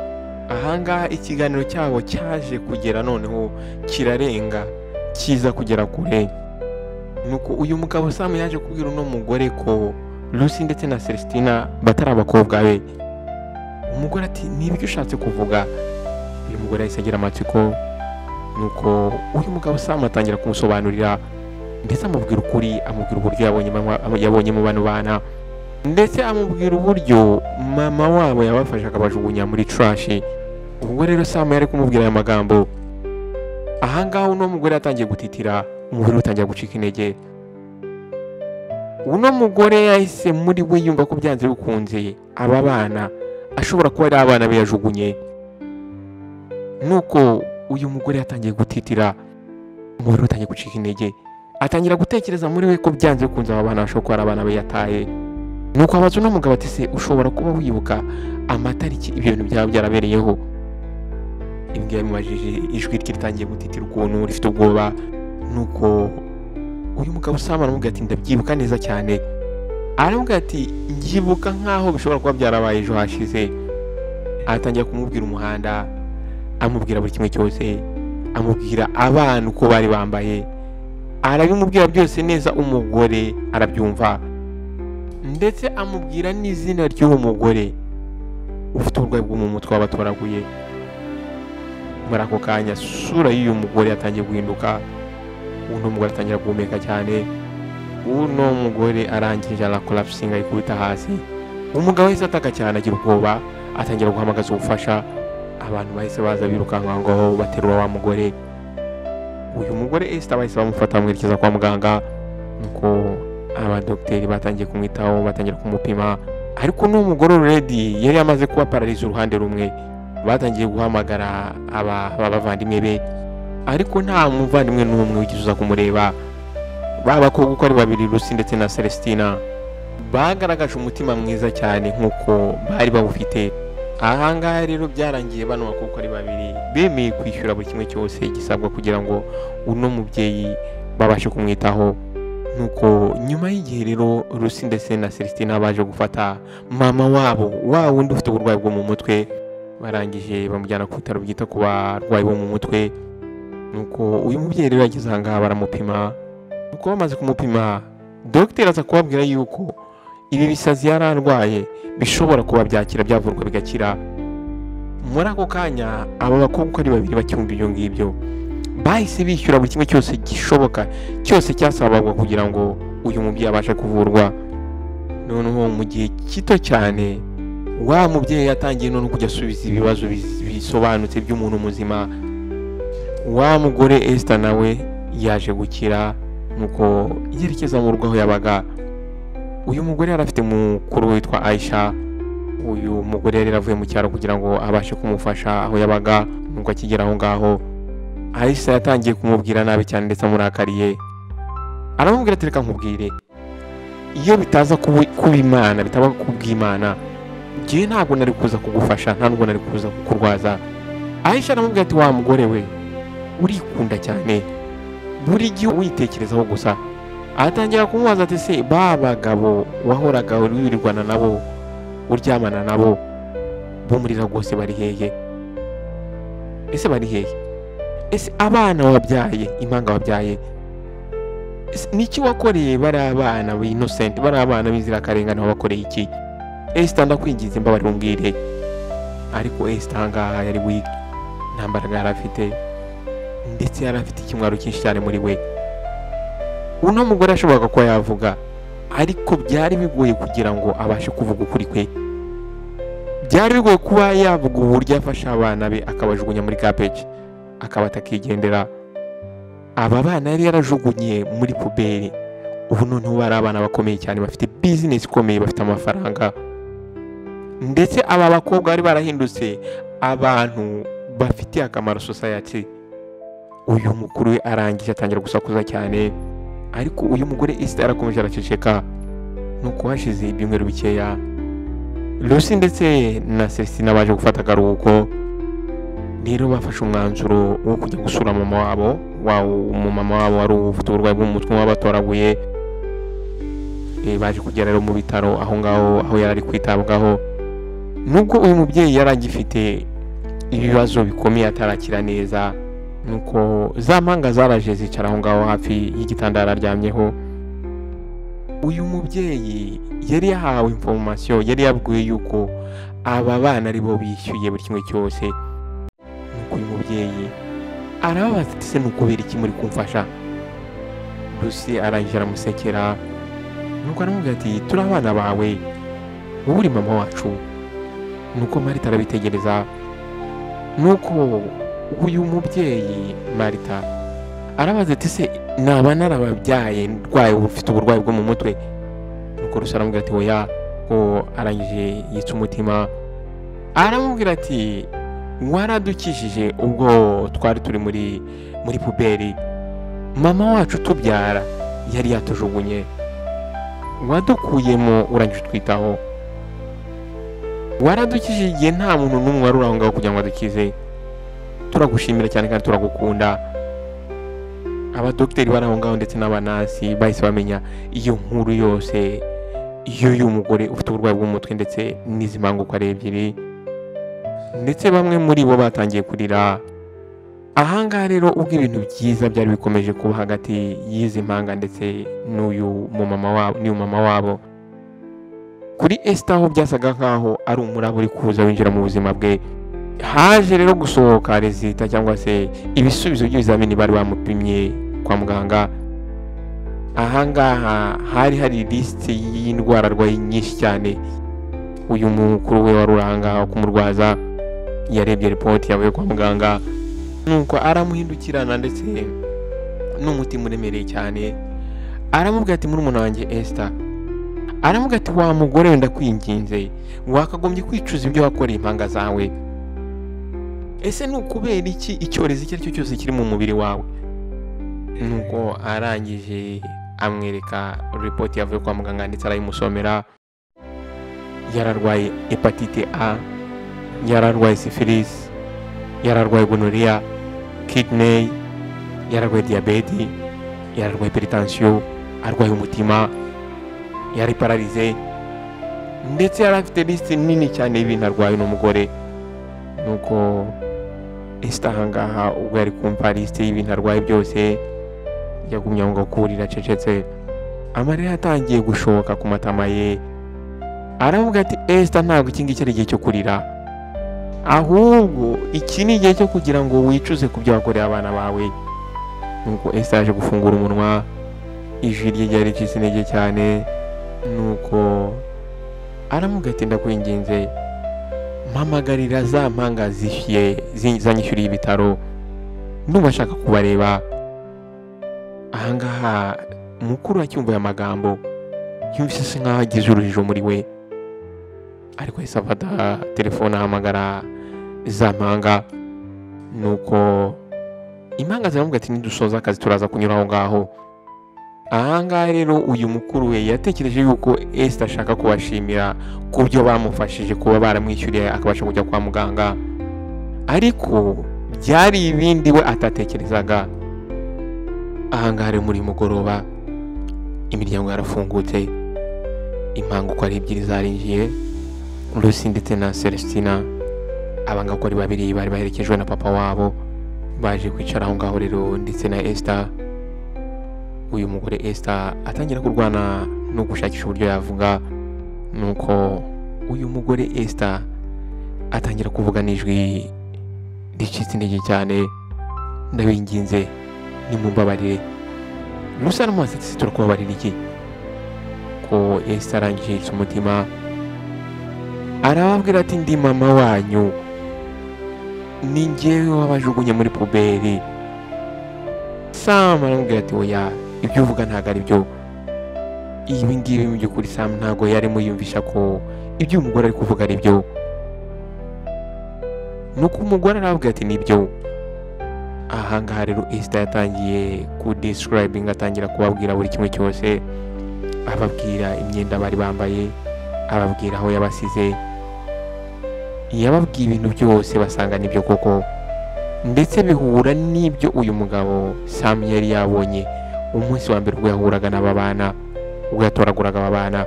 Ahangaha ikiganiro cyabo cyaje kugera noneho kirarenga kiza kugera kure. Nuko uyu mugabo Sam yaje kubwira uno mugore ko Lucy ndetse na Celestina batari abakobwa be. Umugore ati nibyo ushatse kuvuga. Uyu mugore yahise agira amatsiko. Nuko uyu mugabo Sam atangira kumusobanurira ndetse amubwira ukuri, amubwira uburyo yabonye mu bano bana, ndetse amubwira uburyo mama wabo yabafashe akabajugunya muri trash. Ubwo rero Sam yari kumubwira aya magambo. Ahangaha uno mugore yatangiye gutitira, umubiri utangiye gucika intege. Uno mugore yahise muri we yumva ko byanze bikunze aba bana ashobora kuba ari abana be yajugunye. Nuko uyu mugore yatangiye gutitira, umubiri utangiye gucika intege, atangira gutekereza muri we ko byanze bikunze aba bana bashobora kuba ari abana be yataye. Nuko abaza uno mugabo ati se ushobora kuba wibuka amatariki ibyo bintu byaba byarabereyeho? Imbwa yamubajije ijwi rye ritangiye gutitira ukuntu rifite ubwoba. Nuko uyu mugabo Sam aramubwira ati ndabyibuka neza cyane. Aramubwira ati mbyibuka nkaho bishobora kuba byarabaye ejo hashize. Atangira kumubwira umuhanda, amubwira buri kimwe cyose, amubwira abana uko bari bambaye, arabimubwira byose neza, umugore arabyumva, ndetse amubwira n'izina ry'uwo mugore ufite uburwayi bwo mu mutwe wabatoraguye. Muri ako kanya sura y'uyu mugore yatangiye guhinduka, uno mugore atangira guhumeka cyane, uno mugore arangije arakolapsinga yikubita hasi. Umugabo wahise ataka cyane agira ubwoba, atangira guhamagaza ubufasha. Abantu bahise baza birukanka ngo baterura wa mugore. Uyu mugore Esther bahise bamufata bamwerekeza kwa muganga, nuko abadogiteri batangiye kumwitaho, batangira kumupima. Ariko n'uwo mugore already yari yamaze kuba pararize uruhande rumwe. Batangiye guhamagara aba bavandimwe be, ariko nta muvandimwe n'umwe wigeze uza kumureba. Ba bakobwa uko ari babiri, Lucy ndetse na Celestina, bagaragaje umutima mwiza cyane nk'uko bari bawufite. Ahangaha rero byarangiye bano bakobwa ari babiri bemeye kwishyura buri kimwe cyose gisabwa kugira ngo uno mubyeyi babashe kumwitaho. Nuko nyuma y'igihe rero Lucy ndetse na Celestina baje gufata mama wabo, wa wundi ufite uburwayi bwo mu mutwe, barangije bamujyana ku bitaro byita ku barwayi bo mu mutwe. Nuko uyu mubyeyi rero yageze aha ngaha baramupima. Nuko bamaze kumupima, dogiteri aza kubabwira yuko ibi bisazi yari arwaye bishobora kuba byakira, byavurwa bigakira. Muri ako kanya aba bakobwa uko ari babiri bacyumva ibyo ngibyo, bahise bishyura buri kimwe cyose gishoboka cyose cyasabwaga kugira ngo uyu mubyeyi abashe kuvurwa. Noneho mu gihe gito cyane wa mubyeyi yatangiye noneho kujya asubiza ibibazo bisobanutse by'umuntu muzima. Wa mugore Esther nawe yaje gukira, nuko yerekeza mu rugo aho yabaga. Uyu mugore yari afite mukuru witwa Aisha. Uyu mugore yari yaravuye mu cyaro kugira ngo abashe kumufasha aho yabaga. Nuko akigera aho ngaho, Aisha yatangiye kumubwira nabi cyane ndetse amurakariye. Aramubwira ati reka nkubwire, iyo bitaza kuba Imana, bitaba kubw'Imana, njyewe ntabwo nari kuza kugufasha, nta nubwo nari kuza kukurwaza. Aisha aramubwira ati wa mugore we, urikunda cyane, buri gihe witekerezaho gusa. Atangira kumubaza ati se ba bagabo wahoraga wirirwana nabo, uryamana nabo, bo muri rwose bari hehe? Ese bari hehe? Ese abana wabyaye, impanga wabyaye, niki wakoreye bari abana b'innocent, bari abana b'inzirakarengane, wabakoreye iki? Esther ndakwinginze mbabarira umbwire. Ariko Esther ahangaha yari weak, nta mbaraga yari afite, ndetse yari afite ikimwaro cyinshi cyane muri we. Uno mugore ashoboraga kuba yavuga, ariko byari bigoye kugira ngo abashe kuvuga ukuri kwe. Byari bigoye kuba yavuga uburyo afasha abana be akabajugunya muri garbage, akaba atakigendera. Aba bana yari yarajugunye muri puberi, ubu noneho bari abana bakomeye cyane, bafite business ikomeye, bafite amafaranga. Ndetse aba bakobwa bari barahindutse abantu bafitiye akamaro society. Uyu mukuru we arangije atangira gusakuza cyane, ariko uyu mugore Esther arakomeje araceceka. Nuko hashize ibyumweru bikeya, Lucy ndetse na Celestina baje gufata akaruhuko. Rero bafashe umwanzuro wo kujya gusura mama wabo, wa umumama wabo wari ufite uburwayi bwo mu mutwe wabatoraguye. Baje kugera rero mu bitaro aho ngaho aho yari ari kwitabwaho. Nubwo uyu mubyeyi yari agifite ibibazo bikomeye atarakira neza, nuko za mpanga zaraje zicara aho ngaho hafi y'igitanda yararyamyeho. Uyu mubyeyi yari yahawe information, yari yabwiwe yuko aba bana ari bo bishyuye buri kimwe cyose. Nuko uyu mubyeyi arababaza ati se ni ukubera iki muri kumfasha? Lucy arangije aramusekera, nuko aramubwira ati turi abana bawe, wowe uri mama wacu. Nuko Marita arabitegereza. Nuko uyu mubyeyi Marita arabaza ati se naba narababyaye ndwaye ufite uburwayi bwo mu mutwe? Nuko Lucy aramubwira ati oya. Ko arangije yitsa umutima, aramubwira ati waradukijije ubwo twari turi muri puberi, mama wacu tubyara yari yatujugunye, wadukuyemo urangije utwitaho, waradukijije igihe nta muntu n'umwe wari uri aho ngaho kugira ngo adukize, turagushimira cyane kandi turagukunda. Abadogiteri bari aho ngaho ndetse n'abanasi bahise bamenya iyo nkuru yose y'uyu mugore ufite uburwayi bw'umutwe ndetse n'izi mpanga uko ari ebyiri, ndetse bamwe muri bo batangiye kurira. Ahangaha rero ubwo ibintu byiza byari bikomeje kuba hagati y'izi mpanga ndetse n'uyu mumama wabo, n'uyu mama wabo. Kuri Esther aho byasaga nkaho ari umuraba uri kuza winjira mu buzima bwe. Haje rero gusohoka résultat cyangwa se ibisubizo by'ibizamini bari bamupimye kwa muganga. Ahangaha hari hari lisite y'indwara arwaye nyinshi cyane. Uyu mukuru we wari uranga kumurwaza yarebye ripoti yavuye kwa muganga, nuko aramuhindukirana ndetse n'umutima uremereye cyane, aramubwira ati murumuna wanjye Esther, aramubwira ati wa mugore we ndakwinginze, wakagombye kwicuza ibyo wakoreye impanga zawe. Ese ni ukubera iki icyorezo icyo ari cyo cyose kiri mu mubiri wawe? Nuko arangije amwereka ripoti yavuye kwa muganga ndetse arayimusomera. Yararwaye hépatite A, yararwaye syphilis, yararwaye gonorrhea, kidney, yararwaye diyabete, yararwaye hypertension, arwaye umutima, yari paralysé, ndetse yari afite lisite nini cyane y'ibintu arwaye n'umugore. Nuko Esther ahangaha ubwo yari kumva lisite y'ibintu arwaye byose, yagumye aho ngaho kurira acecetse, amarira yatangiye gushoka ku matama ye. Aravuga ati Esther, ntabwo iki ngiki ari igihe cyo kurira, ahubwo iki ni igihe cyo kugira ngo wicuze ku byo wakoreye abana bawe. Nuko Esther yaje gufungura umunwa, ijwi rye ryari ricitse intege cyane. Nuko aramubwira ati ndakwinginze, mpamagarira za mpanga zishyuye zanyishyuriye ibitaro, ndumva ashaka kubareba. Ahangaha mukuru acyumva aya magambo yumvise asa nkaho agize urujijo muri we, ariko yahise afata telefone ahamagara za mpanga. Nuko impanga ziramubwira ati nidusoza akazi turaza kunyura aho ngaho. Ahangaha rero uyu mukuru we yatekereje yuko Esther ashaka kubashimira ku byo bamufashije kuba baramwishyuriye akabasha kujya kwa muganga, ariko byari ibindi we atatekerezaga. Ahangaha rero muri mugoroba imiryango yarafungutse, impanga uko ari ebyiri zarinjiye, Lucy ndetse na Celestina. Abangaba uko ari babiri bari baherekejwe na papa wabo, baje kwicara aho ngaho rero ndetse na Esther. Uyu mugore Esther atangira kurwana no gushakisha uburyo yavuga. Nuko uyu mugore Esther atangira kuvuga n'ijwi ricitse intege cyane, ndabinginze nimumbabarire. Lucy aramubaza ati turakubabarira iki? Ko Esther arangije yitsa umutima, arababwira ati ndi mama wanyu, ni njyewe wabajugunye muri poubelle. Sam aramubwira ati oya, ibyo uvuga ntabwo ari byo. Ibi ngibi mu by'ukuri Sam ntabwo yarimo yumvisha ko ibyo uyu mugore ari kuvuga ari byo. Nuko umugore arababwira ati nibyo. Ahangaha rero Esther yatangiye ku describing, atangira kubabwira buri kimwe cyose, ababwira imyenda bari bambaye, ababwira aho yabasize, yababwiye ibintu byose basanga nibyo koko, ndetse bihura n'ibyo uyu mugabo Sam yari yabonye umunsi wa mbere ubwo yahuraga n'aba bana, ubwo yatoraguraga aba bana.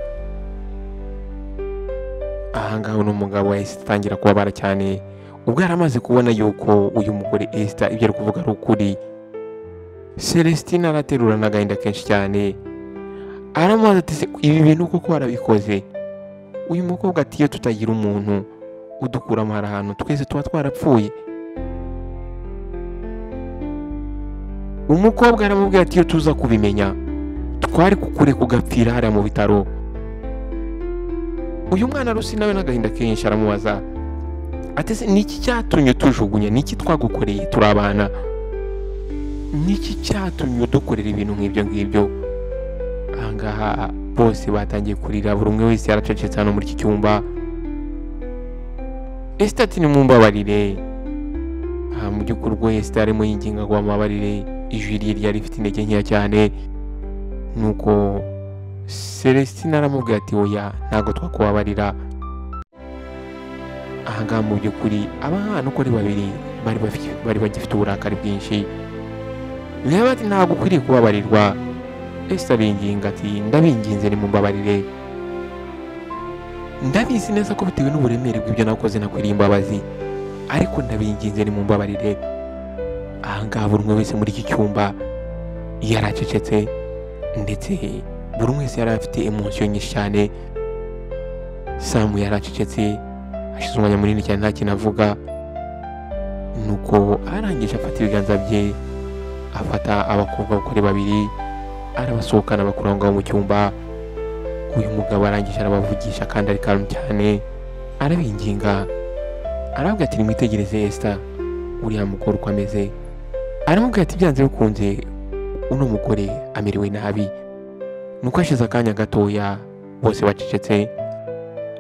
Ahangaha uno mugabo yahise atangira kubabara cyane ubwo yari amaze kubona yuko uyu mugore Esther ibyo ari kuvuga ari ukuri. Celestina araterura n'agahinda kenshi cyane, aramubaza ati se ibi bintu koko warabikoze? Uyu mukobwa ati iyo tutagira umuntu udukuramo hari ahantu twese tuba twarapfuye. Umukobwa aramubwira ati iyo tuza kubimenya twari kukureka ugapfira hariya mu bitaro. Uyu mwana Lucy nawe n'agahinda kenshi aramubaza ati se niki cyatumye utujugunya? Niki twagukoreye turi abana? Niki cyatumye udukorera ibintu nk'ibyo ngibyo? Ahangaha bose batangiye kurira, buri umwe wese yaracecetse hano muri iki cyumba. Esther ati nimumbabarire. Aha mu by'ukuri ubwo Esther arimo yinginga ngo bamubabarire, ijwi rye ryari rifite intege nkeya cyane. Nuko Celestina aramubwira ati oya, ntabwo twakubabarira. Ahangaha mu by'ukuri aba bana uko ari babiri bari bagifite uburakari bwinshi. Reba ati ntabwo ukwiriye kubabarirwa. Esther aringinga ati ndabinginze nimumbabarire, ndabizi neza ko bitewe n'uburemere bw'ibyo nakoze nakwiriye imbabazi, ariko ndabinginze nimumbabarire. Ahangaha buri umwe wese muri iki cyumba yaracecetse, ndetse buri umwe wese yari afite émotion nyinshi cyane. Sam yaracecetse hashize umwanya munini cyane nta kintu avuga. Nuko arangije afata ibiganza bye, afata abakobwa uko ari babiri, arabasohokana bakura aho ngaho mu cyumba. Uyu mugabo arangije arabavugisha kandi ari calm cyane, arabinginga, arababwira ati nimwitegereze Esther, uriya mugore uko ameze. Aramubwira ati byanze bikunze uno mugore amerewe nabi. Nuko hashize akanya gatoya bose bacecetse.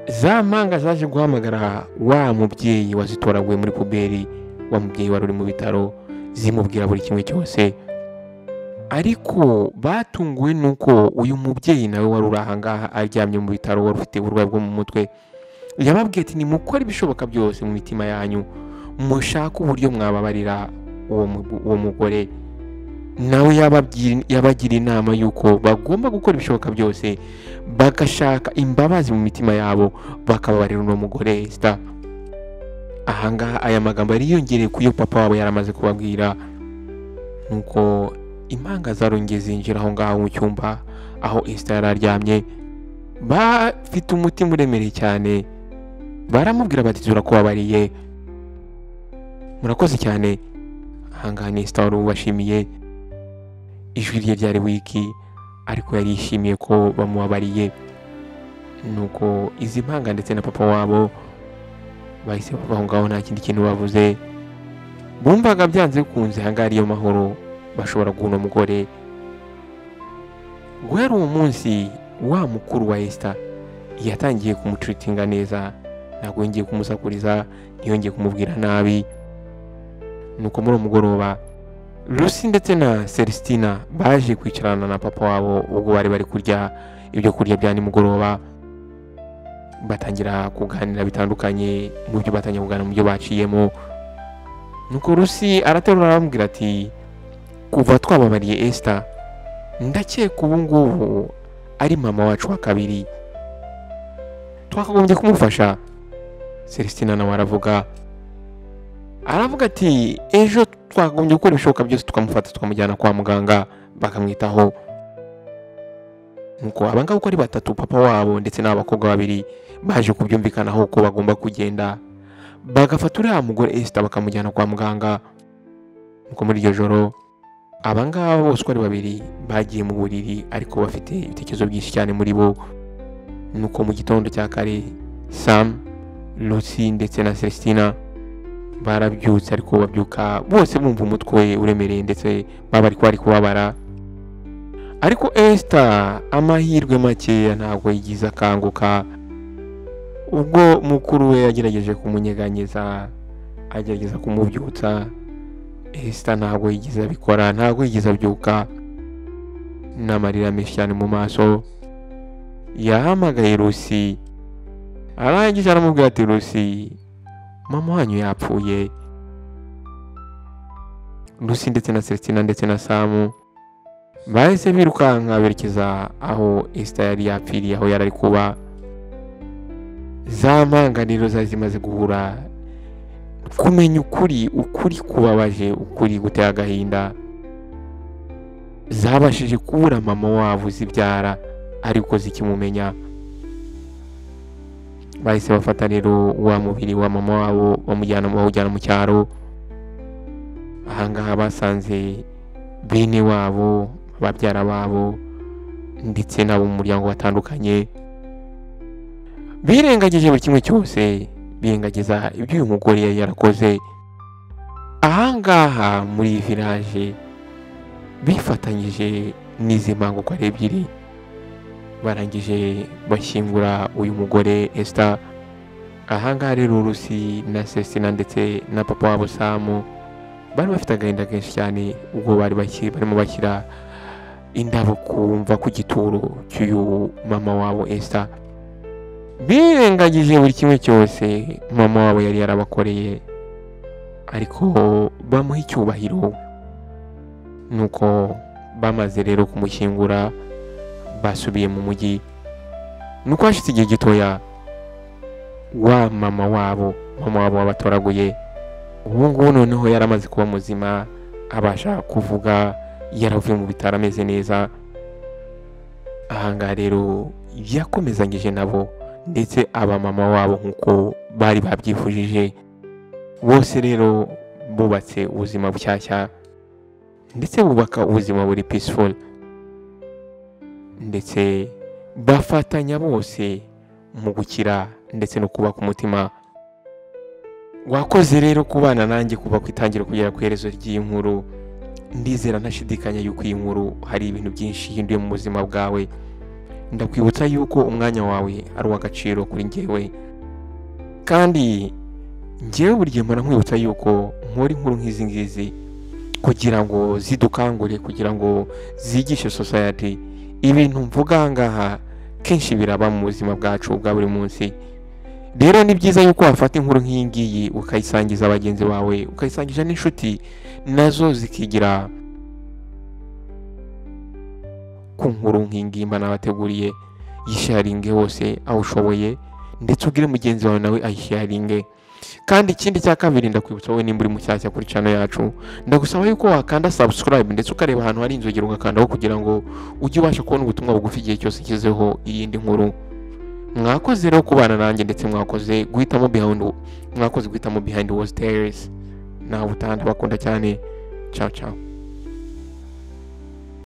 Za mpanga zaje guhamagara wa mubyeyi wazitoraguye muri puberi, wa mubyeyi wari uri mu bitaro, zimubwira buri kimwe cyose. Ariko batunguwe nuko uyu mubyeyi nawe wari uri ahangaha aryamye mu bitaro, wari ufite uburwayi bwo mu mutwe, yababwiye ati nimukore ibishoboka byose mu mitima yanyu, mushake uburyo mwababarira uwo mugore. Nawe yabagira inama y'uko bagomba gukora ibishoboka byose bagashaka imbabazi mu mitima yabo, bakababarira uno mugore Esther. Ahangaha aya magambo yari yiyongereye ku yo papa wabo yari amaze kubabwira. Nuko impanga zarongeye zinjira aho ngaho mu cyumba aho Esther yari aryamye, bafite umutima uremereye cyane, baramubwira bati turakubabariye, murakoze cyane. Ahangaha ni Esther wari ubashimiye, ijwi rye ryari wiki, ariko yari yishimiye ko bamubabariye. Nuko izi mpanga ndetse na papa wabo bahise bava aho ngaho nta kindi kintu bavuze, bumvaga byanze bikunze ahangaha ariyo mahoro bashobora guha uno mugore. Guhera uwo munsi wa mukuru wa Esther yatangiye kumutreatinga neza, ntabwo yongeye kumusakuriza, ntiyongeye kumubwira nabi. Nuko muri uwo mugoroba Lucy ndetse na Celestina baje kwicarana na papa wabo ubwo bari bari kurya ibyo kurya bya nimugoroba, batangira kuganira bitandukanye mu byo batangiye kuganira mu byo baciyemo. Nuko Lucy araterura aramubwira ati kuva twababariye Esther, ndakeka ubu ngubu ari mama wacu wa kabiri, twakagombye kumufasha. Celestina nawe aravuga ati ejo twakagombye gukora ibishoboka byose tukamufata tukamujyana kwa muganga bakamwitaho. Nuko abangaba uko ari batatu, papa wabo ndetse n'abakobwa babiri, baje kubyumvikanaho ko bagomba kugenda bagafata uriya mugore Esther bakamujyana kwa muganga. Nuko muri iryo joro abangaba bose uko ari babiri bagiye mu buriri, ariko bafite ibitekerezo byinshi cyane muri bo. Nuko mu gitondo cya kare Sam, Lucy ndetse na Celestina barabyutse, ariko babyuka bose bumva umutwe uremereye ndetse baba bari kubabara. Ariko Esther amahirwe makeya ntabwo yigize akanguka. Ubwo mukuru we yagerageje kumunyeganyeza, agerageza kumubyutsa, Esther ntabwo yigize abikora, ntabwo yigize abyuka, n'amarira menshi cyane mu maso. Yahamagaye Lucy, arangije aramubwira ati Lucy, mama wanyu yapfuye. Lucy ndetse na Celestina ndetse na Sam bahise birukanka berekeza aho Esther yari yapfiriye, aho yari ari kuba. Za mpanganiro zari zimaze guhura, kumenya ukuri, ukuri kubabaje, ukuri guteye agahinda. Zabashije kubura mama wabo zibyara ariko zikimumenya. Bahise bafata rero wa mubiri wa mama wabo bamujyana bawujyana mu cyaro. Ahangaha basanze bene wabo, babyara babo ndetse n'abo mu muryango batandukanye, birengagije buri kimwe cyose, birengagiza ibyo uyu mugore yari yarakoze. Ahangaha muri iyi village bifatanyije n'izi mpanga uko ari ebyiri, barangije bashyingura uyu mugore Esther. Ahangaha rero Lucy na Celestina ndetse na papa wabo Sam bari bafite agahinda kenshi cyane ubwo bari barimo bashyira indabo kumva ku gituro cy'uyu mama wabo Esther. Birengagije buri kimwe cyose mama wabo yari yarabakoreye, ariko bamuha icyubahiro. Nuko bamaze rero kumushyingura basubiye mu mujyi. Nuko hashize igihe gitoya wa mama wabo, mama wabo wabatoraguye, ubu ngubu noneho yaramaze kuba muzima, abasha kuvuga, yaravuye mu bitaro ameze neza. Ahangaha rero yakomezanyije nabo ndetse aba mama wabo nk'uko bari babyifujije. Bose rero Bubatse ubuzima bushyashya ndetse bubaka ubuzima buri peaceful, ndetse bafatanya bose mu gukira ndetse no kubaka umutima. Wakoze rero kubana nanjye kuva ku itangiriro kugera ku iherezo ry'iyi nkuru. Ndizera ntashidikanya yuko iyi nkuru hari ibintu byinshi ihinduye mu buzima bwawe. Ndakwibutsa yuko umwanya wawe ari uw'agaciro kuri njyewe, kandi njyewe buri gihe mpora nkwibutsa yuko nkora inkuru nk'izi ngizi kugira ngo zidukangure, kugira ngo zigishe society. Ibintu mvuga aha ngaha kenshi biraba mu buzima bwacu bwa buri munsi. Rero ni byiza yuko wafata inkuru nk'iyi ngiyi ukayisangiza bagenzi bawe, ukayisangiza n'inshuti, nazo zikigira ku nkuru nk'iyi ngiyi mba nabateguriye. Yisharinge hose aho ushoboye, ndetse ubwire mugenzi wawe nawe ayisharinge. Kandi ikindi cya kabiri, ndakwibutsa wowe nimba uri mushyashya kuri channel yacu, ndagusaba yuko wakanda subscribe ndetse ukareba ahantu hari inzogera ugakandaho, kugira ngo ujye ubasha kubona ubutumwa bugufi igihe cyose nshyizeho iyindi nkuru. Mwakoze rero kubana nanjye, ndetse mwakoze guhitamo Behind Walls Tales. Nawe utaha, ndabakunda cyane. Ciao ciao.